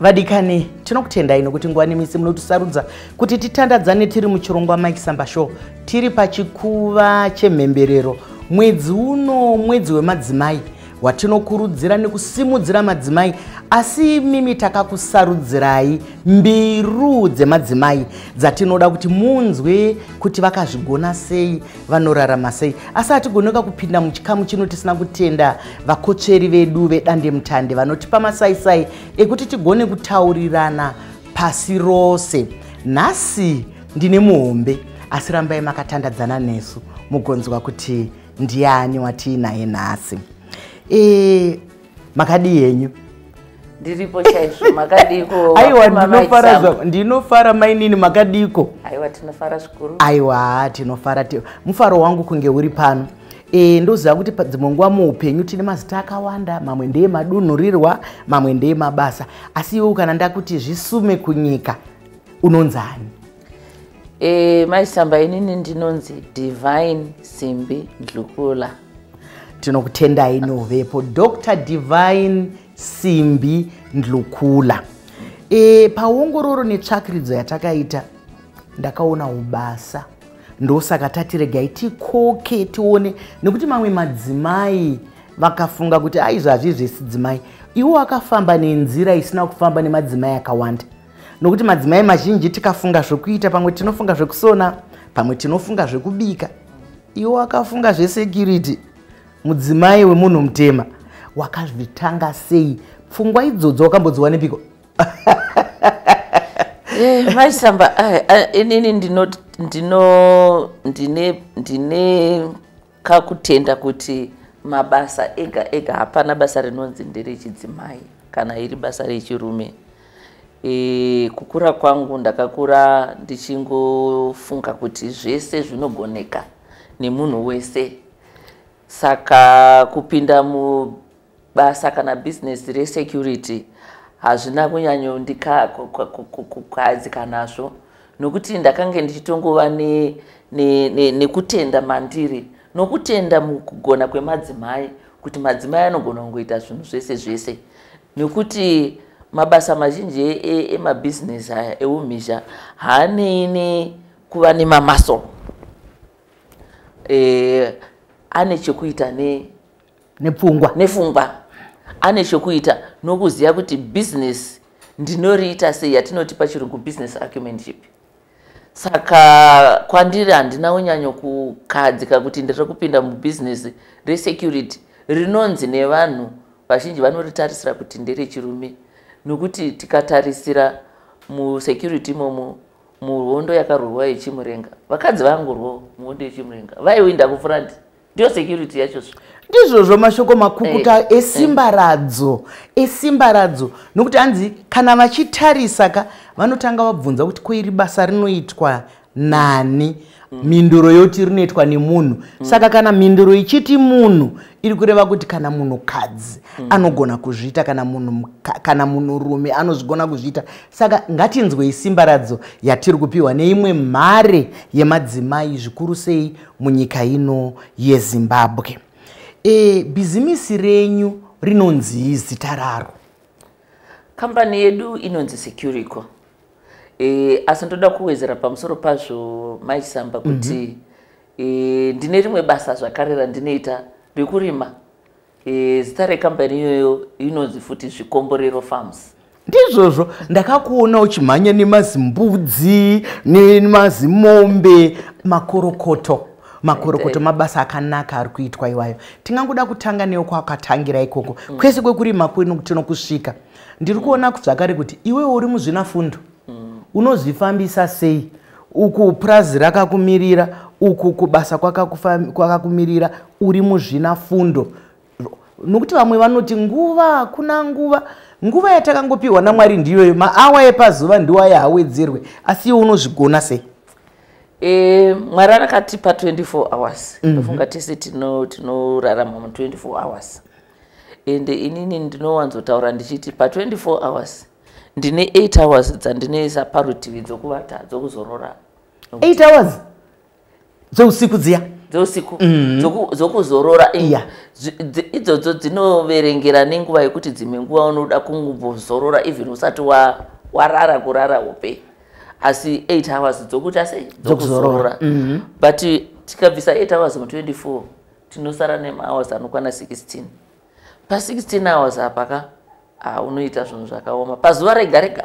Vadikani, tinokutendai nokuti nguva nemisi munotisarudza kuti titandadzane tiri muchirongwa Mike Samba Show. Tiri pachikuva chemhemberero. Mwedzi uno mwedzi wemadzimai watinokurudzira nekusimudzira madzimai, asi imimi takakusarudzirai mbiru dzemadzimai dzatinoda kuti munzwe kuti vakazvigona sei, vanorarama sei. Asi hatigoneka kupinda muchikamu chino tisina kutenda vakotsveri vedu vedandemutande vanotipa masaisai ekuti tigone kutaurirana pasi rose. Nhasi ndine muhombe, asi rambai makatandadzana nesu mugonzwa kuti ndiani watiinaye nhasi. Makadii henyu? Ndiripo chaizvo, makadiko? Aiwa, ndinofara zva, ndinofara mainini, makadiko? Aiwa, tinofara zvikuru. Aiwa, tinofara, mufaro wangu kunge uri pano. Ndoziva kuti padzimwe nguva muupenyu tine mazita akawanda, mamwe ndeemadunhurirwa, mamwe ndeemabasa, asi iwe kana ndakuti zvisume kunyika, unonzani? Maisamba, inini ndinonzi Divine Simbi Ndlukula. Tinokutendai novepo, Dr Divine Simbi Ndlukula. Paongororo netsvakiridzo yatakaita, ndakaona ubasa, ndosaka tati regai tikoke tione, nekuti mamwe madzimai vakafunga kuti aizvo hazvizvesidzimai. Iwo akafamba nenzira isina kufamba nemadzimai akawanda, nokuti madzimai mazhinji tikafunga zvokuita, pamwe tinofunga zvekusona, pamwe tinofunga zvekubika. Iwo akafunga zvesecurity, mudzimai wemunhu mutema. Wakazvitanga sei pfungwa idzodzo? Wakambodziwanepiko? Maisamba, inini ndino ndino ndine ndine kakutenda kuti mabasa ega ega, hapana basa rinonzi nderechidzimai kana iri basa rechirume. Kukura kwangu ndakakura ndichingofunga kuti zvese zvinogoneka nemunhu wese. Saka kupinda mubasa kana bhizinesi resecurity hazvina kunyanyondikukadzika nazvo, nokuti ndakange ndichitongova nekutenda mandiri, nokutenda mukugona kwemadzimai, kuti madzimai anogona kungoita zvinhu zvese zvese, nekuti mabasa mazhinji emabhizinesi aya eumhizha haanei nekuva nemamuscle, ane chekuita nepfungwa. Nefungwa, ane chekuita nokuziva kuti bhizinesi ndinoriita sei, yatinoti pachirungu business acumenship. Saka kwandiri handina kunyanyo kukadzika kuti ndiri kupinda mubhizinesi resecurity rinonzi nevanhu vazhinji vanoritarisira kuti nderechirume, nokuti tikatarisira musecurity imomo, muhondo yakarwiwa yechimurenga, vakadzi vangorwawo muhondo yechimurenga, vaiwinda kufront. Ndiyo security yachozvo. Ndizvozvo, mashoko makukuta esimbaradzo, esimbaradzo, nokuti hanzi kana vachitarisa ka, vanotanga vabvunza kuti ko iri basa rinoitwa nani? Mhinduro yoti rinoitwa nemunhu. Saka kana mhinduro ichiti munhu, iri kureva kuti kana munhukadzi anogona kuzviita, kana munhu, kana munhurume anozvigona kuzviita. Saka ngatinzwei simbaradzo yatiri kupiwa neimwe mhare yemadzimai, zvikuru sei munyika ino yeZimbabwe. Bhizimisi renyu rinonzii zita raro? Kambani yedu inonzi Securico. Asi ndoda kuwedzera pamusoro pazvo, Maisamba, kuti ndine rimwe basa zvakare randinoita rekurima. Zita rekambani iyoyo inonzi futi Zvikomborero Farms. Ndizvozvo, ndakakuona uchimhanya nemazimbudzi nemazimombe. Makorokoto, makorokoto, mabasa akanaka ari kuitwa iwayo. Tingangoda kutanga newo kwakatangira ikoko kwese kwekurima kwenu tinokusvika. Ndiri kuona zvakare kuti iwe uri muzvinafundo. Unozvifambisa sei? Uku purazi rakakumirira, uku kubasa kwakakumirira, uri muzvinafundo. Nokuti vamwe vanoti nguva hakuna nguva, nguva yatakangopiwa naMwari ndiyoyo, maawa epazuva ndiwo aya, hawedzerwe. Asi iwe unozvigona sei? Mwari akatipa 24 hours. Ndofunga tese tinorarama mu24 hours. Ende inini ndinowanzotaura ndichiti pa24 hours ndine 8 hours dzandinoisa parutivi dzokuvata, dzokuzorora. 8 hours dzeusiku dziya? Dzeusiku dzokuzorora. Idzodzo dzinoverengera nenguva yekuti dzimwe nguva unoda kungombozorora, even usati warara kurara hope, asi 8 hours dzokuti asi dzokuzorora. But tikabvisa 8 hours mu24, tinosara nemahours anokwana 16. Pa16 hours apa ka, unoita zvinhu zvakaoma pazuva rega rega.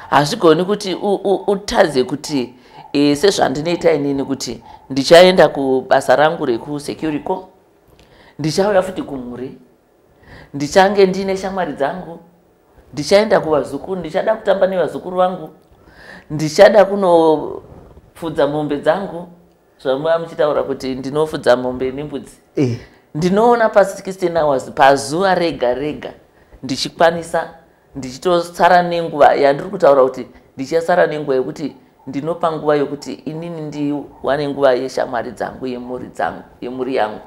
Hazvigoni kuti utadze kuti sezvandinoita inini, kuti ndichaenda kubasa rangu rekuSecuricor, ndichauya futi kumhuri, ndichange ndiine shamwari dzangu, ndichaenda kuvazukuru, ndichada kutamba nevazukuru vangu, ndichada kunofudza mombe dzangu, zvamuva muchitaura kuti ndinofudza mombe nembudzi. Ndinoona pa16 hours pazuva rega rega ndichikwanisa, ndichitosara nenguva yandiri kutaura kuti ndichasara nenguva yekuti ndinopa nguva yokuti inini ndiwane nguva yeshamwari dzangu, yemhuri dzangu, yemhuri yangu.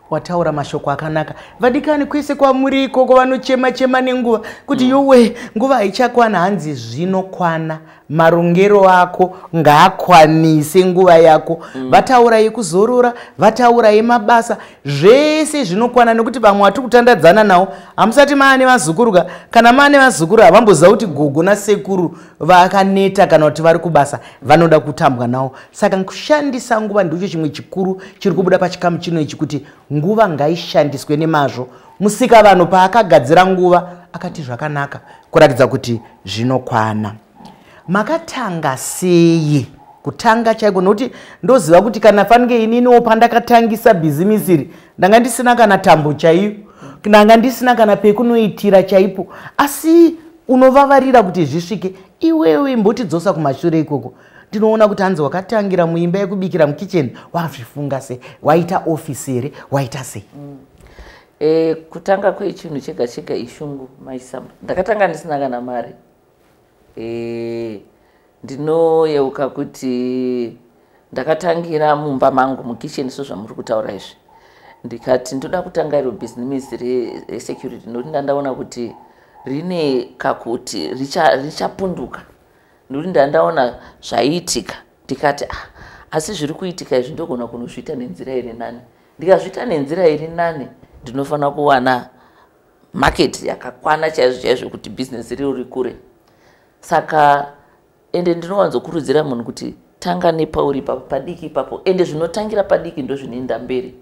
Wataura mashoko akanaka. Vadikani, kwese kwamuri ikoko, vanochema chema nenguva kuti yowe, nguva haichakwana, hanzi zvinokwana. Marongero ako ngaakwanise nguva yako. Vataura yekuzorora, vataura yemabasa, zvese zvinokwana, nekuti vamwe vatiri kutandadzana navo hamusati maane vazukuru ka. Kana maane vazukuru, havamboziva kuti gogo nasekuru vakaneta kana kuti vari kubasa, vanoda kutambwa navo. Saka kushandisa nguva ndicho chimwe chikuru chiri kubuda pachikamu chino ichi, kuti nguva ngaishandiswe nemazvo. Musika vanhu paakagadzira nguva akati zvakanaka, kuratidza kuti zvinokwana. Makatanga sei kutanga chaiko? Nokuti ndoziva kuti kana fanike ininiwo pandakatangisa bhizimisi iri, ndanga ndisina kana tambo chaiyo, ndanga ndisina kana pekunoitira chaipo, asi unovavarira kuti zvisvike. Iwewe imbotidzosa kumashure ikoko. Ndinoona kuti hanzi wakatangira muimba yekubikira, mukicheni. Wazvifunga sei? Waita ofisi here? Waita sei? Kutanga kwechinhu chega chega ishungu, maisamba. Ndakatanga ndisina kana mari. Ndinoyeuka kuti ndakatangira mumba mangu mukicheni, sezvamuri kutaura izvi. Ndikati ndoda kutanga iro bhizinesi resecurity, nokuti ndandaona kuti rine kakuti richapunduka, nokuti ndandaona zvaiitika. Ndikati, ah, asi zviri kuitika izvi ndogona kunozviita nenzira iri nani. Ndikazviita nenzira iri nani, ndinofanira kuwana market yakakwana chaizvo chaizvo kuti bhizinesi riro rikure. Saka ende ndinowanzokurudzira munhu kuti tanga nepauri ipapo, padiki ipapo. Ende zvinotangira padiki ndo zvinoenda mberi,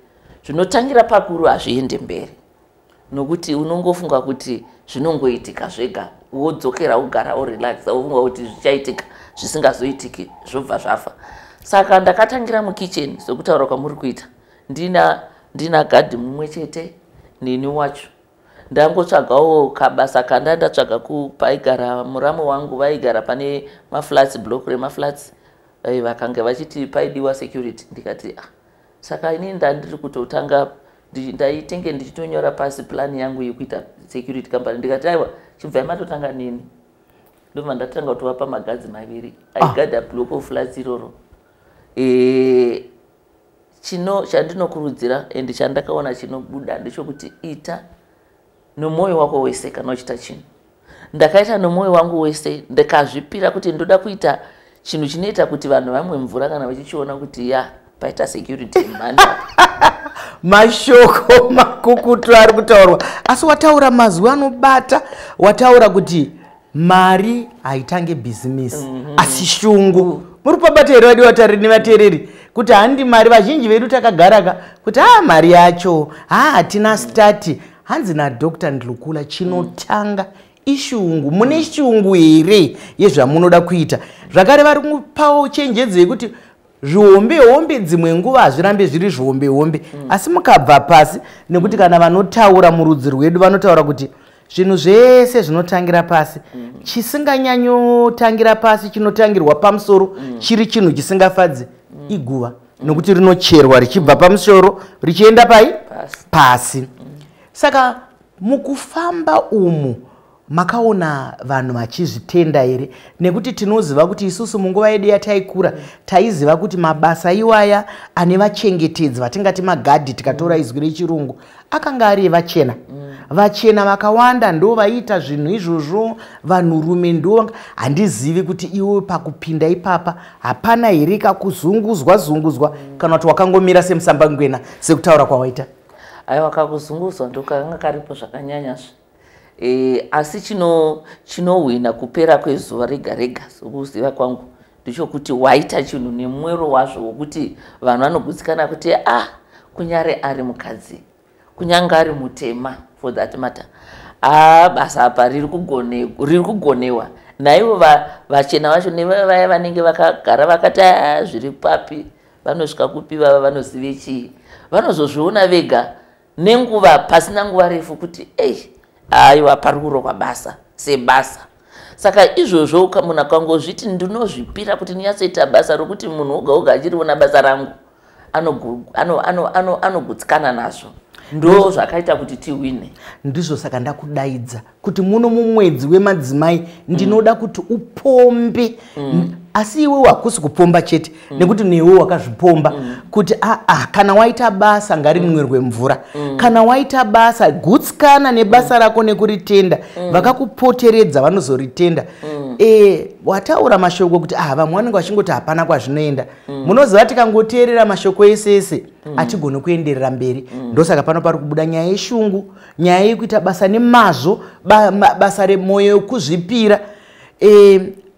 zvinotangira pakuru hazviende mberi, nokuti unongofunga kuti zvinongoitika zvega, wodzokera ugara worelaxa, wofunga kuti zvichaitika, zvisingazoitiki, zvobva zvafa. Saka ndakatangira mukicheni sokutaura kwamuri kuita, ndina gadhi mumwe chete neni wacho. Ndangotsvagawo kabasa kanda ndatsvaga paigara muramu wangu, vaigara pane maflats, block remaflats. Vakanga vachiti paidiwa security. Ndikati, ah, saka inini ndandiri kutotanga, ndaitenge ndichitonyora pasi plan yangu yekuita security company. Ndikati, aiwa, chibvai matotanga neni. Ndobva ndatanga kutovapa magadzi 2 aigadha block of flats iroro. Chino chandinokurudzira and chandakaona chinobuda ndechekuti ita nomwoyo wako wese kana uchiita chinhu. Ndakaita nomwoyo wangu wese, ndikazvipira kuti ndoda kuita chinhu chinoita kuti vanhu vamwe mvura kana vachichiona kuti ya, paita security mhanda. Mashoko makukutu ari kutaurwa, asi wataura mazwi anobata. Wataura kuti mari haitange bhizimisi, asi shungu. Muri pabata here, vadiwa tariri nevateereri, kuti handi mari? Vazhinji vedu takagaraka kuti ha, mari yacho ha, hatina start. Hanzi naDr Ndlukula, chinotanga ishungu. Mune shungu here yezvamunoda kuita? Zvakare vari kupawo chenjedzo yekuti zvihombe hombe dzimwe nguva hazvirambe zviri zvihombe hombe, asi mukabva pasi, nekuti kana vanotaura murudzi rwedu vanotaura kuti zvinhu zvese zvinotangira pasi. Chisinganyanyotangira pasi chinotangirwa pamusoro, chiri chinhu chisingafadzi, iguva, nokuti rinocherwa richibva pamusoro richienda pai? Pasi. Pasi. Saka mukufamba umu Makaona vanhu vachizvitenda here? Nekuti tinoziva kuti isusu munguva yedu yataikura taiziva kuti mabasa iwaya ane vachengetedzi vatingati magadhi, tikatora izwi rechirungu, akanga ari evachena. Vachena vakawanda ndo vaiita zvinhu izvozvo, vanhurume ndo. Handizivi kuti iwe pakupinda ipapa hapana here kakuzunguzwa zunguzwa, kana kuti wakangomira semusambangwena sekutaura kwawaita? Aiwa, kakuzunguzwa ndokakanga karipo zvakanyanyazve. Asi chinohwina kupera kwezuva rega rega, sokuziva kwangu, ndechokuti waita chinhu nemwero wazvo wokuti vanhu vanogutsikana kuti ah, kunyare ari mukadzi, kunyange ari mutema for that matter, a basa apa riri kugonewa. Naivo vachena vacho nevaya vanenge vakagara vakati a zviri papi, vanosvika kupi, vava vanozive chii, vanozozviona vega nenguva, pasina nguva refu, kuti ei, aiwa, pari kurohwa basa sebasa. Saka izvozvo munhu akangozviti ndinozvipira kuti ndinyatsoita basa rokuti munhu oga oga achiriona basa rangu anogutsikana nazvo, ndo zvakaita kuti tihwine. Ndizvo saka ndakudaidza kuti muno mumwedzi wemadzimai ndinoda kuti upombe. Asi iwe hakusi kupomba chete, nekuti newe wakazvipomba kuti aa, kana waita basa ngarinwerwe mvura. Kana waita basa, gutsikana nebasa rako nekuritenda. Vakakupoteredza vanozoritenda. Wataura mashoko kuti ah, vamwe vanenge vachingoti hapana kwazvinoenda. Munoziva, tikangoteerera mashoko ese ese hatigoni kuenderera mberi. Ndosaka pano pari kubuda nyaya yeshungu, nyaya yekuita basa nemazvo, basa remwoyo wekuzvipira.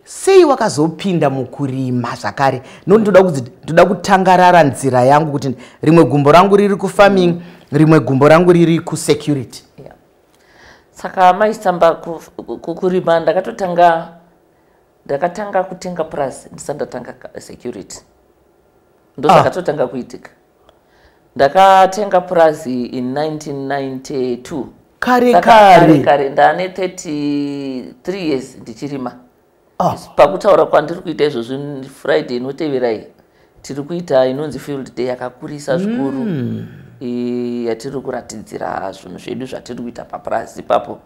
Sei wakazopinda mukurima zvakare? Nokuti ndoda kutangarara nzira yangu kuti rimwe gumbo rangu riri kufarming, rimwe gumbo rangu riri kusecurity. Yeah. Saka maisamba, kurima ndakatotanga, ndakatanga kutenga purazi ndisati ndatanga security. Ndo zvakatotanga kuitika. Ndakatenga purazi in 1992. Kare. Saka kare. Kare, ndane 33 years ndichirima. Ah. Pakutaura kwandiri kuita izvozvi, Friday inotevera iyi tiri kuita inonzi field day yakakurisa zvikuru, yatiri kuratidzira zvinhu zvedu zvatiri kuita papurazi ipapo.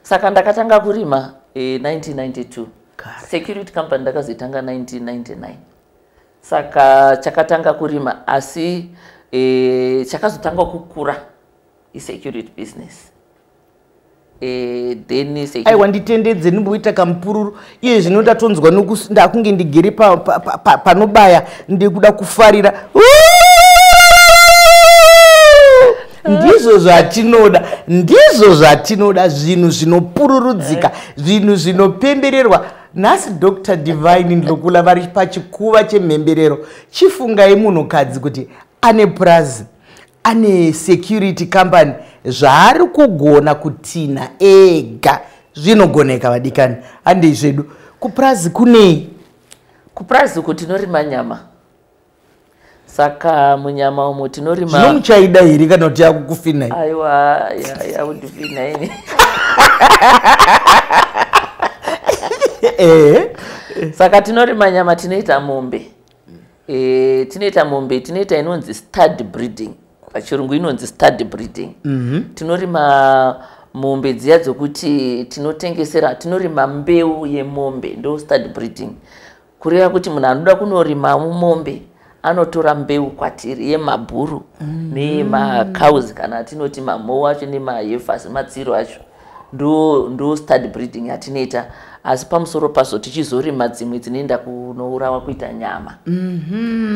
Saka ndakatanga kurima 1992. Kare. Security company ndakazoitanga 1999. Saka chakatanga kurima, asi chakazotanga kukura isecurity business. Then security Aiwa, nditendedze ndimboita kamupururu. Iye zvino ndatonzwa ndakunge ndigere panobaya, ndikuda kufarira. Ndizvo zvatinoda, ndizvo zvatinoda, zvinhu zvinopururudzika, zvinhu zvinopembererwa. Nhasi Dr Divine Ndlokula vari pachikuva chemhemberero. Chifungai munhukadzi kuti ane purazi, ane security company, zvaari kugona kutina ega. Zvinogoneka, vadikani. Handei zvedu. Kupurazi kunei? Kupurazi uku tinorima nyama. Saka munyama umu tinorima Zvino muchaida here kana kuti yakukufinai? Aiwa, yakundifina ini. Saka tinorima nyama, tinoita mombe, tinoita mombe, tinoita inonzi stud breeding, pachirungu inonzi stud breeding. Tinorima mombe dziya dzokuti tinotengesera, tinorima mbeu yemombe, ndo stud breeding. Kureva kuti munhu anoda kunorima mombe anotora mbeu kwatiri yemabhuru neyemacows, kana tinoti mamhou acho nemaheifers, matsiro acho, ndo stud breeding yatinoita. Asi pamusoro pazvo tichizorima dzimwe dzinoenda kunourawa kuita nyama.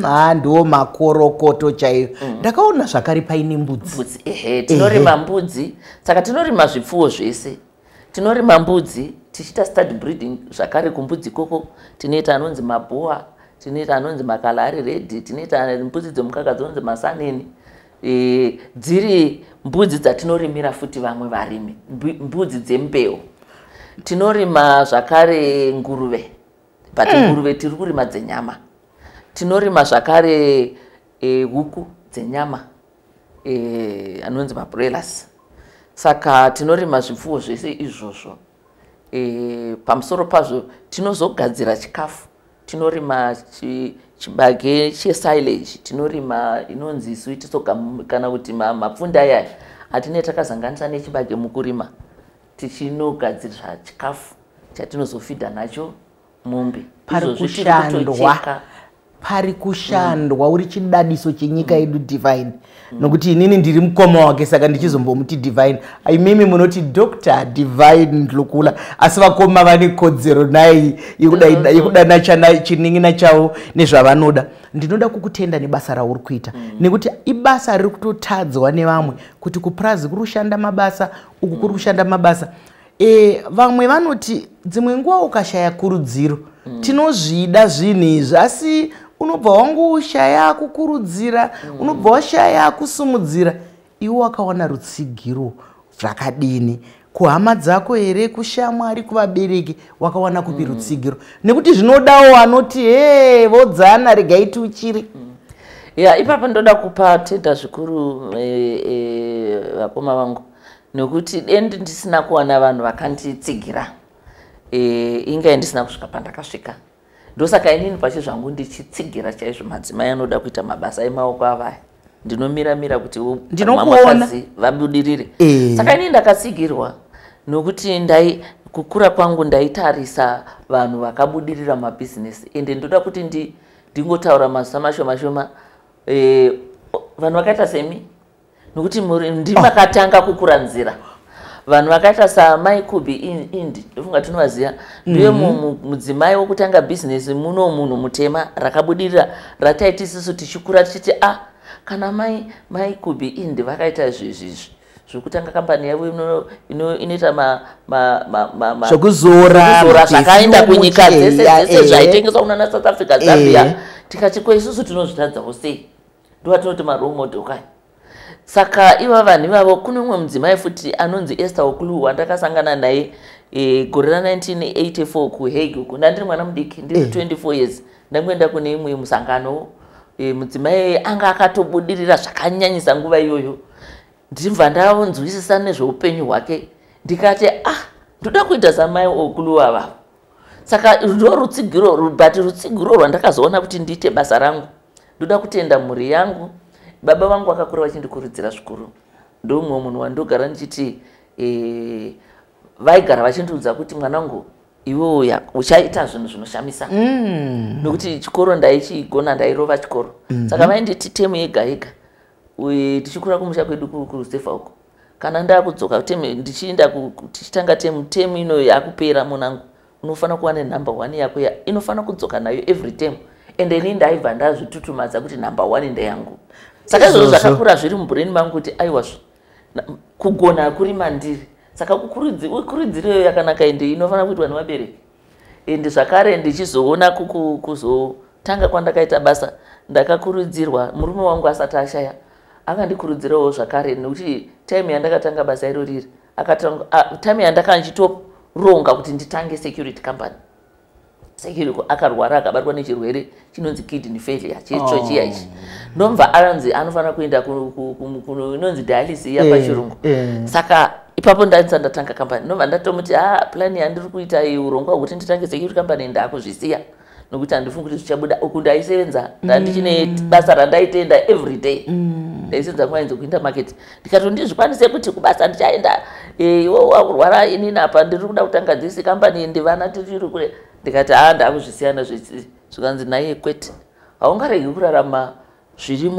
Ha, ndo makorokoto chaiyo. Ndakaona zvakare paine mbudzi. Mbudzi, ehe, tinorima mbudzi. Saka tinorima zvipfuwo zvese. Tinorima mbudzi tichiita stud breeding zvakare. Kumbudzi ikoko tinoita anonzi maboer, tinoita anonzi maKalahari Red, tinoita mbudzi dzemukaka dzinonzi maSaanen. Dziri mbudzi dzatinorimira futi vamwe varimi, mbudzi dzembeu. Tinorima zvakare nguruve, but nguruve tiri kurima dzenyama. Tinorima zvakare huku dzenyama, anonzi mabroilers. Saka tinorima zvipfuwo zvese izvozvo. Pamusoro pazvo tinozogadzira chikafu. Tinorima chibage chesilage, tinorima inonzi sweet sorghum, kana kuti mapfunde ayaya atinee takazanganisa nechibage mukurima. Tichinogadzirira chikafu chatinozofidha nacho mombe. Pari Izvozvi tiri kushandwa. Kutocheka. Pari kushandwa. Uri chidadiso chenyika yedu, Divine, nokuti inini ndiri mukoma wake, saka ndichizombomuti Divine. Imimi munoti Dr Divine Ndlukula, asi vakoma vane kodzero nai yekudana chinin'ina chavo nezvavanoda. Ndinoda kukutenda nebasa rauri kuita, nekuti ibasa riri kutotadzwa nevamwe, kuti kupurazi kuri kushanda mabasa uku, kuri kushanda mabasa. Vamwe vanoti dzimwe nguva ukashaya kurudziro, tinozvida zvinhu izvi, asi unobva wangoshaya kukurudzira, unobva washaya kusumudzira. Iwe wakawana rutsigiro zvakadini? Kuhama dzako here, kushamwari, kuvabereki? Wakawana kupi rutsigiro? Nekuti zvinodawo anoti, "He, vodzana, regai tiuchire." Ya, ipapo ndoda kupa tenda zvikuru vakoma vangu, nekuti dendi ndisina kuwana vanhu vakanditsigira, ingai ndisina kusvika pandakasvika. Ndosaka inini pache zvangu ndichitsigira chaizvo madzimai anoda kuita mabasa emaoko avaya. Ndinomiramira kuti Ndinokuona. Mamwakadzi vabudirire. Saka inini ndakatsigirwa nokuti ndai kukura kwangu ndaitarisa vanhu vakabudirira mumabhizinesi. Ende ndoda kuti ndingotaura mazita mashoma shoma, vanhu vakaita semi, nokuti ndimakatanga kukura nzira. Vanhu vakaita samai Kubi Indi, ndofunga tinovaziva, ndiye mudzimai wokutanga bhizinesi muno, munhu mutema, rakabudirira, rataiti isusu tichikura tichiti, "A, kana mai Kubi Indi vakaita izvi zvokutanga kambani yavo inoita Zvokuzora, zvokuzora zvakaenda maperfume, kunyika dzese dzese, zvaitengeswa kunana South Africa, Zambia." Tikati, "Ko isusu tinozvitadzawo sei?" Ndovatinoti marole model kai. Saka iva vanhu ivavo. Kune umwe mudzimai futi anonzi Esther Ocloo, wandakasangana naye gore ra1984 kuHague uku. Ndandiri mwana mudiki, ndiri 24 years. Ndangoenda kune imwe musangano. Mudzimai anga akatobudirira zvakanyanyisa nguva iyoyo. Ndibva ndanzwisisa nezveupenyu hwake, ndikati, "Ah, ndoda kuita samai Ocloo ava." Saka ndo rutsigiro, but rutsigiro rwandakazoona kuti ndiite basa rangu, ndoda kutenda mhuri yangu. Baba vangu vakakura vachindikurudzira zvikuru. Ndomumwe munhu wandogara ndichiti, vaigara vachindiudza kuti, "Mwanangu, iwewe uchaita zvinhu zvinoshamisa," nokuti chikoro ndaichigona, ndairova chikoro. Saka vainditi temu yega yega, tichikura kumusha kwedu kuRusefa uko, kana ndakudzoka temu, ndichienda tichitanga temu, "Temu ino yakupera, munangu, unofanira kuva nenumber one yako inofanira kudzoka nayo every term." Ende ini ndaibva ndazvitutumadza kuti number one ndeyangu. Saka izvozvo Izvozvo. zvakakura zviri mubrain mangu kuti aiwa, kugona kuri mandiri. Saka kurudziro iyoyo yakanaka, ende inofanira kuitwa nevabereki. Ende zvakare ndichizoona kuzotanga kwandakaita basa, ndakakurudzirwa murume wangu asati ashaya, akandikurudzirawo zvakare, nekuti time yandakatanga basa iro riri akatanga, time yandakanga ndichitoronga kuti nditange security company, security, akarwara, akabatwa nechirwere chinonzi kidney failure, chitsvo chiya ichi. Ndomva anzi anofanira kuenda inonzi dialysis iya pachirungu. Saka ipapo ndaisa ndatanga kambani, ndobva ndatomuti, "A, plan yandiri kuita iyi, urongwa hwekuti nditange security company, ndakuzvisiya, nokuti handifungi kuti zvichabuda." Uku ndaisevenza, ndandichine basa randaitenda every day. Ndaisenza kumainzi kuIntermarket. Ndikati, "Ndizvikwanise kuti kubasa ndichaenda, iwe wakurwara, inini apa ndiri kuda kutanga this company, ndivana tiri kure." Ndikati, "Ha, ndakuzvisiyana." Zvikanzi naiye, "Kwete, haungaregi kurarama zviri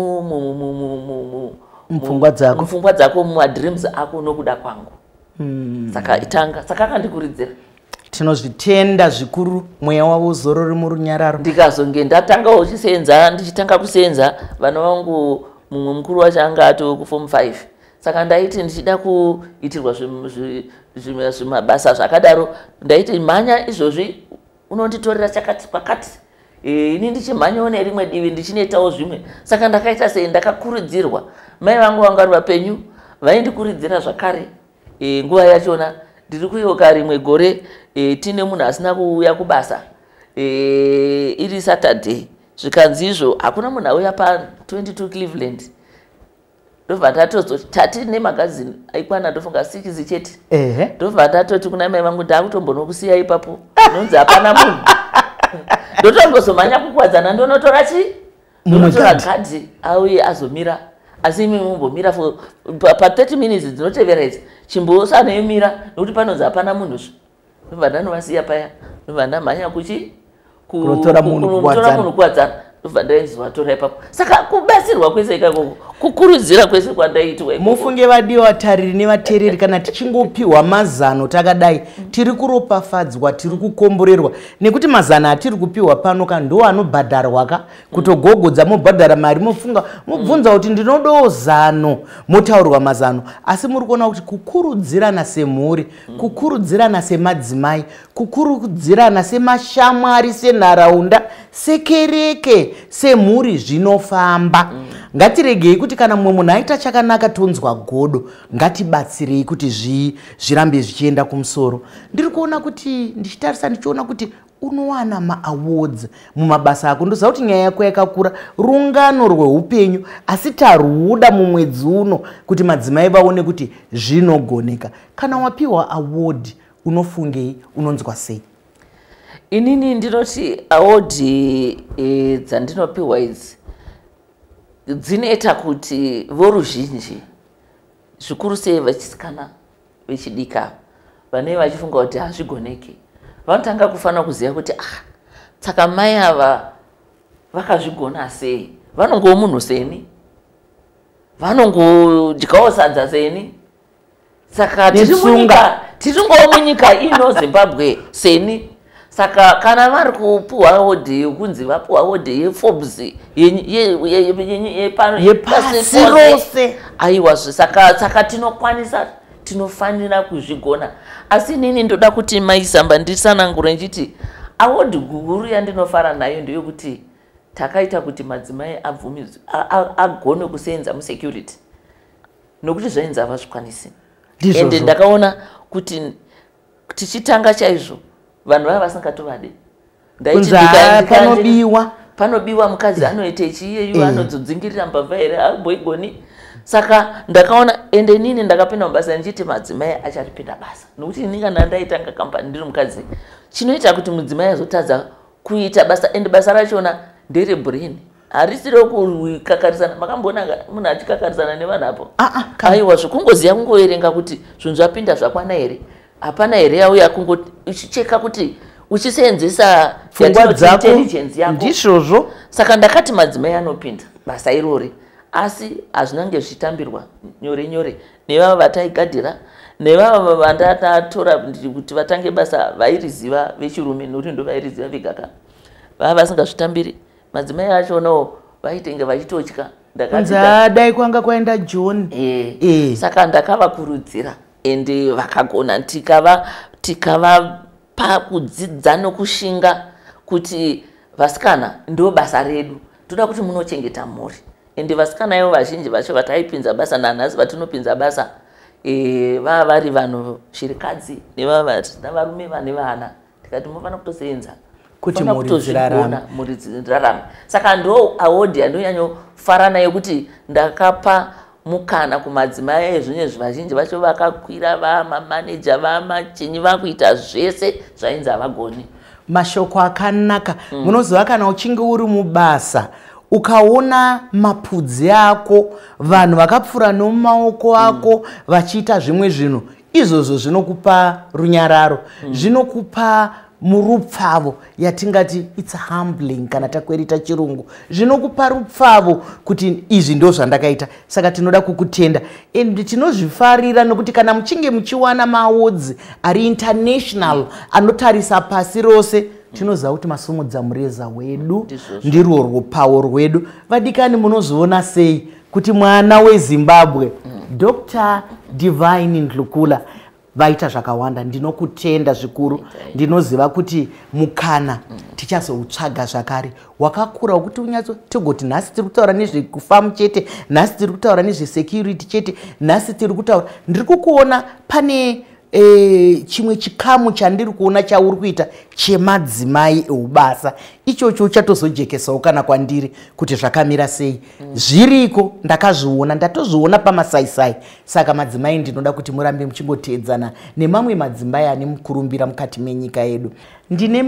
mupfungwa dzako. Mupfungwa dzako, mumadreams ako, nokuda kwangu. Saka itanga." Saka akandikurudzira. Tinozvitenda zvikuru. Mweya wavo uzorore murunyararo. Ndikazonge ndatangawo uchisenza, ndichitanga kusenza, vana vangu, mumwe mukuru wacho anga ato kuform 5. Saka ndaiti ndichida kuitirwa zvimabasa zvakadaro, ndaiti, "Mhanya izvozvi unonditorera chakati kwakati." Ini ndichimhanyawo nerimwe divi, ndichinoitawo zvimwe. Saka ndakaita sei? Ndakakurudzirwa. Mai vangu vanga vari vapenyu, vaindikurudzira zvakare. Nguva yachona ndiri kuyeuka rimwe gore, tine munhu asina kuuya kubasa, iri Saturday. Zvikanzi izvo, hakuna munhu auya pa22 Cleveland. Ndobva ndatozoti tati nemagazini aikwana, ndofunga 6 chete. Ndobva ndatoti kuna mai vangu, "Ndakutombonokusiya ipapo, nonzi hapana munhu." Ndotombozomhanya kuKuwadzana, ndonotora chi Mumwe ndonotora gadhi. Gadhi auye azomira, asi imi mumbomira for pa 30 minutes dzinotevera idzi. Chimbosanemira nokuti panonzi hapana munhu zve. Ndobva ndanovasiya paya, ndobva ndamhanya kuchi Kunotora munhu kunotora munhu kuwadzana, ndobva ndaizovatora ipapo. Saka kubatsirwa kwese ikakoko, kukurudzira kwese kwandaitwa ikoko. Mufunge vadiwa vatariri nevateereri, kana tichingopiwa mazano takadai, tiri kuropafadzwa, tiri kukomborerwa, nekuti mazano atiri kupiwa pano ka ndo anobhadharwa ka. Kutogogodza mobhadhara mari, mofunga mobvunza kuti ndinodawo zano, motaurirwa mazano. Asi muri kuona kuti kukurudzirana semhuri, kukurudzirana semadzimai, kukurudzirana semashamwari, senharaunda, sekereke, semhuri, zvinofamba. Ngatiregei kuti kana mumwe munhu aita chakanaka tonzwa godo. Ngatibatsirei kuti zvirambe zvichienda kumusoro. Ndiri kuona kuti, ndichitarisa, ndichiona kuti unowana maawards mumabasa ako. Ndoziva kuti nyaya yako yakakura, rungano rweupenyu, asi taruda mumwedzi uno kuti madzimai vaone kuti zvinogoneka. Kana wapiwa award, unofungei? Unonzwa sei? Inini ndinoti award dzandinopiwa idzi dzinoita kuti voruzhinji, zvikuru sei vachisikana vechidiki ava vanenge vachifunga kuti hazvigoneki, vanotanga kufanira kuziva kuti, ah, saka mai ava vakazvigona sei? Vanongowo munhu seni, vanongodyawo sadza seni, saka tiri Netsunga. munyika, tiringowo munyika ino Zimbabwe seni. Saka kana vari kupuhwa award yekunzi vapuhwa award yeForbes Yepasi yepasi rose, rose. Aiwazve, saka tinokwanisa, tinofanira kuzvigona. Asi inini ndoda kuti maisamba ndisanangure ndichiti award guru yandinofara nayo ndeyekuti takaita kuti madzimai abvumidzwe agone kusenza musecurity, nokuti zvainzi havazvikwanisi. Ndizvozvo. Ende ndakaona kuti tichitanga chaizvo vanhu vava vasingatovade. Ndaiti Kunzi, "Ah, panobiwa." Panobiwa, mukadzi anoita ichiiyeyu, anozodzingirira mbavha here? Haamboigoni. Saka ndakaona, ende inini ndakapinda mubasa ndichiti madzimai acharipinda basa, nokuti ini kana ndaitanga kambani ndiri mukadzi, chinoita kuti mudzimai azotadza kuita basa, ende basa rachona nderebrain, harisi rekukakarisana. Makamboona munhu achikakarisana nevanhu apo? Ah, ah, kana. Aiwa, zvekungoziva, kungoverenga kuti zvinhu zvapinda zvakwana here, hapana here yauya, kungo uchicheka kuti uchiseenzesa pfungwa yatinoti dzako. intelligence yako. Ndizvozvo. Saka ndakati madzimai anopinda basa irori, asi hazvinange zvichitambirwa nyore nyore nevava vataigadhira, nevava vandatatora kuti vatange basa vairiziva vechirume, nokuti ndo vairiziva vegaka, vava vasingazvitambiri. Madzimai achonawo vaitenge vachitotya. Ndakati Kunzi, "Ah, dai kwanga kwaenda John." Saka ndakavakurudzira, ende vakagona, tikavapa kudzidza nokushinga kuti vasikana, ndo basa redu, toda kuti munochengeta mhuri. Ende vasikana ivo vazhinji vacho vataipinza basa, nanhasi vatinopinza basa, vava vari vanhu shirikadzi nevava vasina varume vane vana. Tikati munofanira kutosenza kuti Munofanira mhuri kutozvigona, dzirarame. Mhuri dzirarame. Saka ndo award yandonyanyofara nayo, kuti ndakapa mukana kumadzimai ezvinezvi. Vazhinji vacho vakakwira vamamaneja, vamachinyi, vakuita zvese zvainzi havagoni. Mashoko akanaka. Munoziva, kana uchinge uri mubasa, ukaona mapudzi ako, vanhu vakapfuura nomumaoko ako vachiita zvimwe zvinhu, izvozvo zvinokupa runyararo, zvinokupa murupfavo yatingati it's humbling kana takwerita chirungu. Zvinokupa rupfavo kuti izvi ndo zvandakaita. Saka tinoda kukutenda and tinozvifarira, nokuti kana muchinge muchiwana maawards ari international anotarisa pasi rose, tinoziva kuti masumudza mureza wedu. Ndizvozvo. Ndirwo rupawo rwedu. Vadikani, munozoona sei kuti mwana weZimbabwe, Dr Divine Ndlukula, vaita zvakawanda? Ndinokutenda zvikuru. Ndinoziva kuti mukana tichazoutsvaga zvakare wakakura wekuti unyatso tigoti nhasi tiri kutaura nezvekufamu chete, nhasi tiri kutaura nezvesecurity chete, nhasi tiri kutaura. Ndiri kukuona pane chimwe chikamu chandiri kuona chauri kuita. chemadzimai eubasa. Ichocho uchatozojekesawo kana kwandiri kuti zvakamira sei. Zviriko, ndakazviona, ndatozviona pamasaisai. Saka madzimai, ndinoda kuti murambe muchingoteedzana nemamwe madzimai ane mukurumbira mukati menyika yedu. Ndine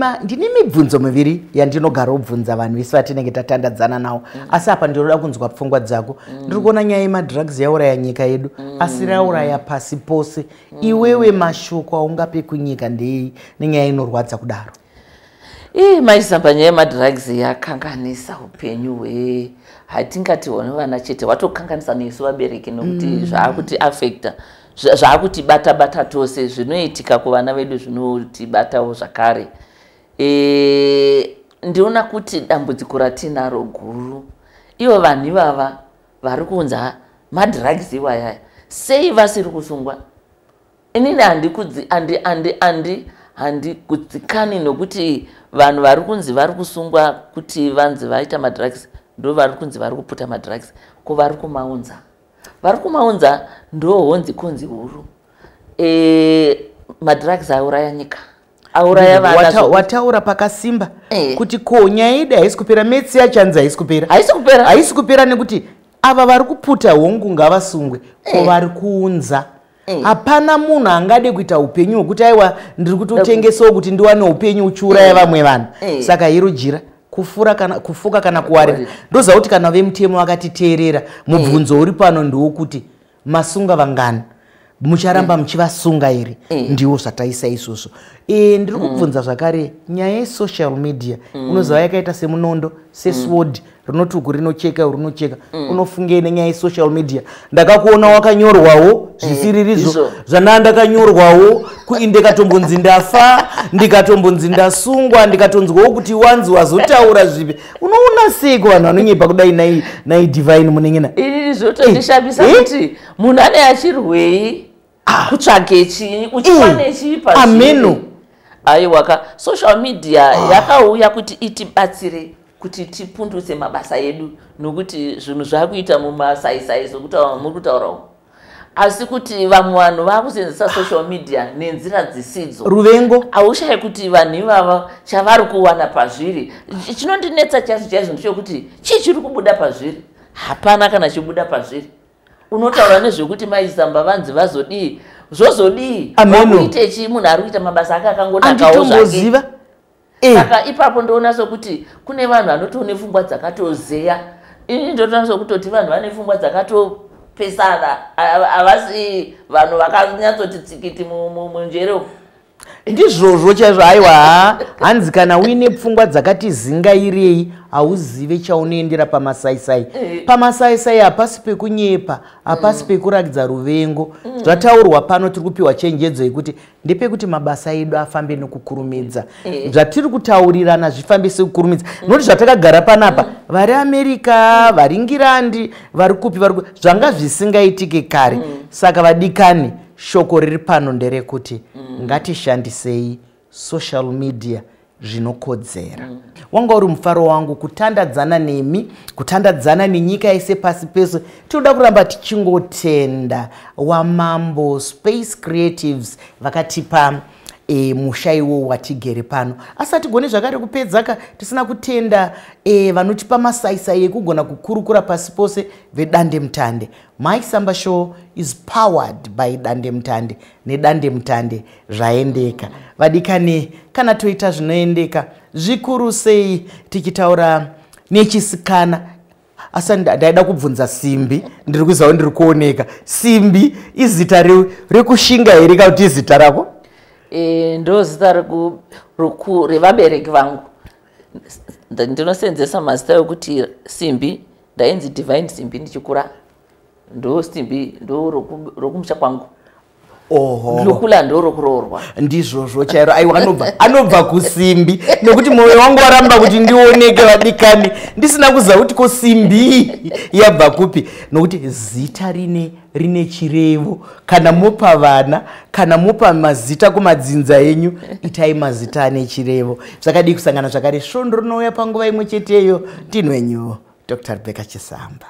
mibvunzo miviri yandinogara kubvunza vanhu vese vatinenge tatandadzana navo. Asi apa ndinoda kunzwa pfungwa dzako. Ndiri kuona nyaya yemadrugs yauraya nyika yedu, asi rauraya pasi pose. Iwewe mashoko aungape kunyika ndei nenyaya inorwadza kudaro? Maisamba, nyaya yemadrugs yakanganisa upenyu hatingati hone vana chete, watokanganisa nesu vabereki, nokuti zvaakuti affecta, zvaakutibata bata tose. Zvinoitika kuvana vedu zvinotibatawo zvakare. Ndiona kuti dambudziko ratinaro guru, ivo vanhu ivava vari kuunza madrugs iwayaya, sei vasiri kusungwa? Inini handikudzikani nokuti vanhu vari kunzi vari kusungwa kuti vanzi vaita madrugs, ndo vari kunzi vari kuputa madrugs. Ko vari kumaunza, vari kumaunza ndo honzi konzi huru. Madrugs auraya nyika, auraya vana. Wataura pakasimba kuti ko nyaya yedu haisi kupera, metsi yachanzi haisi kupera, haisi kupera, haisi kupera, nekuti ava vari kuputa hongu ngavasungwe, ko vari kuunza. Hapana munhu angade kuita upenyu hwekuti aiwa ndiri kutotengesawo kuti ndiwane upenyu uchiuraya vamwe vanhu. Saka iro jira kufura kana kufuka kana kuwarira. Ndoziva kuti kana vemutemo vakatiteerera, mubvunzo uri pano ndewokuti masunga vangani, mucharamba muchivasunga here? Ndiwo zvataisa izvozvo. Ndiri kubvunza zvakare nyaya yesocial media. Unoziva yakaita semunondo, sesword, rinoti uku rinocheka, rinocheka. Unofungei nenyaya yesocial media? Ndakakuona wakanyorwawo zvisiririzvo zvandaa ndakanyorwawo, ndikatombonzi ndafa, ndikatombonzi ndasungwa, ndikatonzwawo kuti wanzi wazotaura zvipi. Unoona sei kuvanhu vanonyepa kudai nai Divine Munengena? Inini zvotondishamisa kuti munhu ane achirwei, kutsvage chii, uchiwane chii pazviri? Aiwaka, social media yakauya kuti itibatsire kuti tipundutse mabasa edu, nokuti zvinhu zvakuita mumasaisai sokutaura muri kutaurawo. Asi kuti vamwe vanhu vakusenzesa social media nenzira dzisidzo, ruvengo, haushayi kuti vanhu ivava chavari kuwana pazviri. Chinondinetsa chaizvo chaizvo ndechekuti chii chiri kubuda pazviri? Hapana kana chibuda pazviri. Unotaura nezvekuti maisamba vanzi vazodii, zvozodii, vakuite chii? Munhu ari kuita mabasa ake akangonakawo zvake. Saka ipapo ndoona sokuti kune vanhu vanotoone pfungwa dzakatozeya. Ini ndotoona sokutoti vanhu vane pfungwa dzakatopesana, havasi vanhu vakanyatsoti tsikiti munjere umu. Ndizvozvo chaizvo. Aiwa, hanzi kana uine pfungwa dzakati zingairei hauzive chaunoendera pamasaisai. Pamasaisai hapasi pekunyepa, hapasi pekurakidza ruvengo. Zvataurwa pano, tiri kupiwa chenjedzo yekuti ndepekuti mabasa edu afambe nekukurumidza, zvatiri kutaurirana zvifambe sekukurumidza, nokuti zvatakagara panapa, vari Amerika, vari Ngirandi, vari kupi, vari kupi, zvanga zvisingaitike kare. Saka vadikani, shoko riri pano nderekuti ngatishandisei social media zvinokodzera. Wanga uri mufaro wangu kutandadzana nemi, kutandadzana nenyika yese pasi pese. Tinoda kuramba tichingotenda waMambo Space Creatives vakatipa musha iwowo watigere pano. Asi hatigoni zvakare kupedzaka tisina kutenda vanotipa masaisai ekugona kukurukura pasi pose, vedande mutande. Mike Samba Show is powered by Dande Mutande. Nedande Mutande zvaendeka. Vadikani, kana toita zvinoendeka, zvikuru sei tichitaura nechisikana. Asi ndaida kubvunza Simbi, ndiri kuziva ndiri kuoneka. Simbi izita rekushinga here kana kuti izita rako? Ndo zita revabereki vangu. Ndinosenzesa mazita ekuti Simbi, ndainzi Divine Simbi ndichikura. Ndo Simbi ndo rokumusha kwangu. Lukula ndo rokuroorwa. Ndizvozvo chairo. Aiwa, anobva kusimbi, nekuti mwoyo wangu waramba kuti ndioneke, vadikani, ndisina kuziva kuti ko simbi yabva kupi, nokuti zita rine chirevo. Kana mupa vana, kana mupa mazita kumadzinza enyu, itai mazita ane chirevo. Zvakadii kusangana zvakare svondo rinouya panguva imwe cheteyo? Ndinwenyu Dr Rebecca Chisamba.